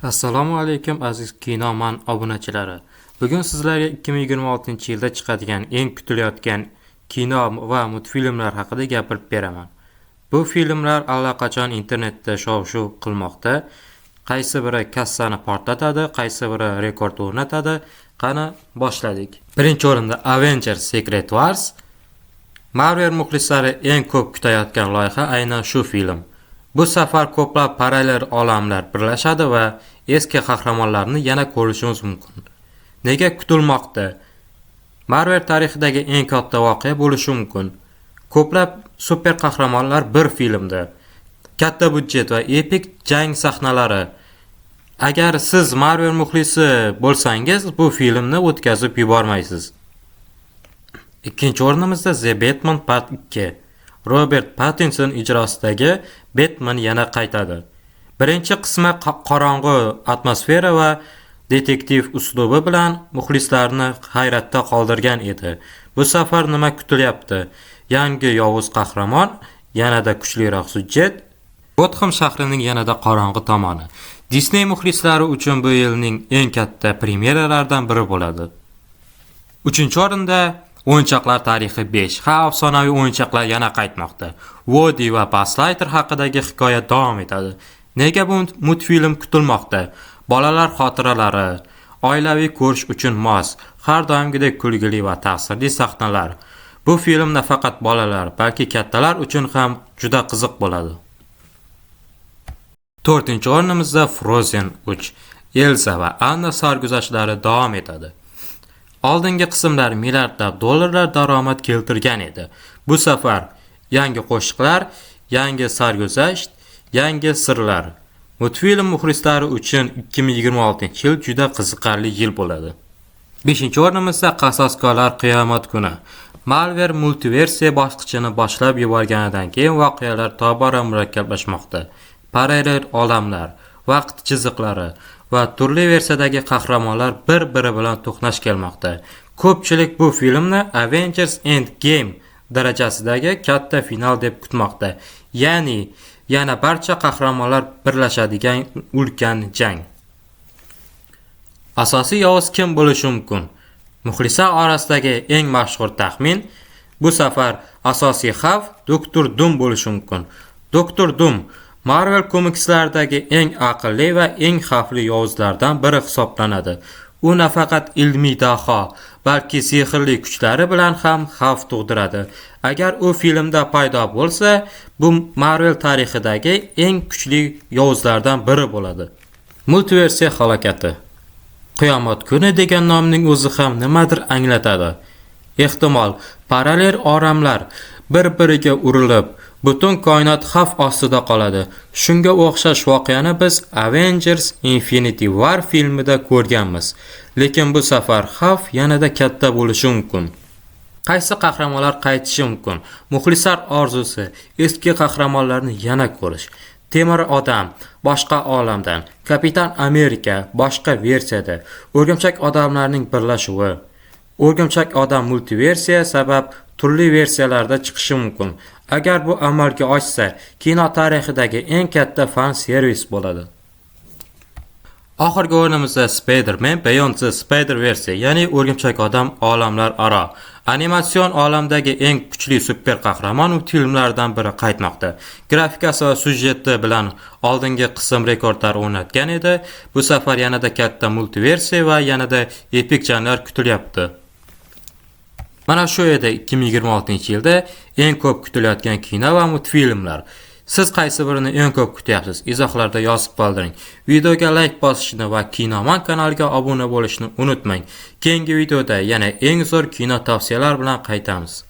Assalomu alaykum, aziz Kinoman obunachilari. Bugun sizlarga 2026-yilda chiqadigan eng kutilayotgan kino va multfilmlar haqida gapirib beraman. Bu filmlar allaqachon internetda shov-shuv qilmoqda. Qaysi biri kassani portlatadi, qaysi biri rekord o'rnatadi? Qani, boshladik. Birinchi o'rinda Avengers: Secret Wars. Marvel muxlislari eng ko'p kutayotgan loyiha aynan shu film. Bu safar ko'plab parallel olamlar birlashadi va eski qahramonlarni yana ko'rishimiz mumkin. Nega kutilmoqda? Marvel tarixidagi eng katta voqea bo'lishi mumkin. Ko'plab super qahramonlar bir filmda. Katta budjet va epik jang sahnalari. Agar siz Marvel muxlisi bo'lsangiz, bu filmni o'tkazib yubormaysiz. Ikkinchi o'rnimizda The Batman Part 2. Robert Pattinson ijrosidagi Batman yana qaytadi. Birinchi qismi qorong'u atmosfera va detektiv uslubi bilan muxlislarni hayratda qoldirgan edi. Bu safar nima kutilyapti? Yangi yovuz qahramon, yanada kuchliroq syujet, Gotham shahrining yanada qorong'u tomoni. Disney muxlislari uchun bu yilning eng katta premyeralaridan biri bo'ladi. Uchinchi o'rinda O'yinchoqlar tarixi 5. Ha, afsonaviy o'yinchoqlar yana qaytmoqda. Woody va Buzz Lightyear haqidagi hikoya davom etadi. Nega bu multfilm kutilmoqda? Bolalar xotiralari, oilaviy ko'rish uchun mos, har doimgidek kulgili va ta'sirli sahnalar. Bu film nafaqat bolalar, balki kattalar uchun ham juda qiziq bo'ladi. To'rtinchi o'rnimizda Frozen 3. Elsa va Anna sarguzashtlari davom etadi. Oldingi qismlar milliardlab dollarlar daromad keltirgan edi. Bu safar yangi qo'shiqlar, yangi sarguzasht, yangi sirlar. Multfilm muxlislari uchun 2026-yil juda qiziqarli yil bo'ladi. 5-o'rnimizda Qasoskorlar qiyomat kuni. Marvel multiversiya bosqichini boshlab yuborganidan keyin voqealar tobora murakkablashmoqda. Parallel olamlar, vaqt chiziqlari va turli versiyadagi qahramonlar bir-biri bilan to'qnash kelmoqda. Ko'pchilik bu filmni Avengers: Endgame darajasidagi katta final deb kutmoqda. Ya'ni yana barcha qahramonlar birlashadigan ulkan jang. Asosiy yovuz kim bo'lishi mumkin? Muxlislar orasidagi eng mashhur taxmin: bu safar asosiy xavf Doktor Doom bo'lishi mumkin. Doktor Doom Marvel komikslaridagi eng aqlli va eng xavfli yovuzlardan biri hisoblanadi. U nafaqat ilmiy daho, balki sehrli kuchlari bilan ham xavf tug'diradi. Agar u filmda paydo bo'lsa, bu Marvel tarixidagi eng kuchli yovuzlardan biri bo'ladi. Multiversiya halokati. Qiyomat kuni degan nomning o'zi ham nimadir anglatadi. Ehtimol, parallel olamlar bir-biriga urilib, butun koinot xavf ostida qoladi. Shunga o'xshash voqeani biz Avengers: Infinity War filmida ko'rganmiz. Lekin bu safar xavf yanada katta bo'lishi mumkin. Qaysi qahramonlar qaytishi mumkin? Muxlislar orzusi eski qahramonlarni yana ko'rish. Temir odam boshqa olamdan, Kapitan Amerika boshqa versiyada, O'rgimchak odamlarning birlashuvi. O'rgimchak odam multiversiya sabab turli versiyalarda chiqishi mumkin. Agar bu amalga oshsa, kino tarixidagi eng katta fan servis bo'ladi. Oxirgi o'rnimizda Spider-Man: Beyond the Spider-Verse, ya'ni O'rgimchak odam olamlar aro. Animatsion olamdagi eng kuchli super qahramon multfilmlardan biri qaytmoqda. Grafikasi va syujeti bilan oldingi qism rekordlar o'rnatgan edi. Bu safar yanada katta multiversiya va yanada epik janglar kutilyapti. Mana shu edi 2026-yilda eng ko'p kutilayotgan kino va multfilmlar. Siz qaysi birini eng ko'p kutyapsiz? Izohlarda yozib qoldiring. Videoga like bosishni va Kinoman kanaliga obuna bo'lishni unutmang. Keyingi videoda yana eng zo'r kino tavsiyalar bilan qaytamiz.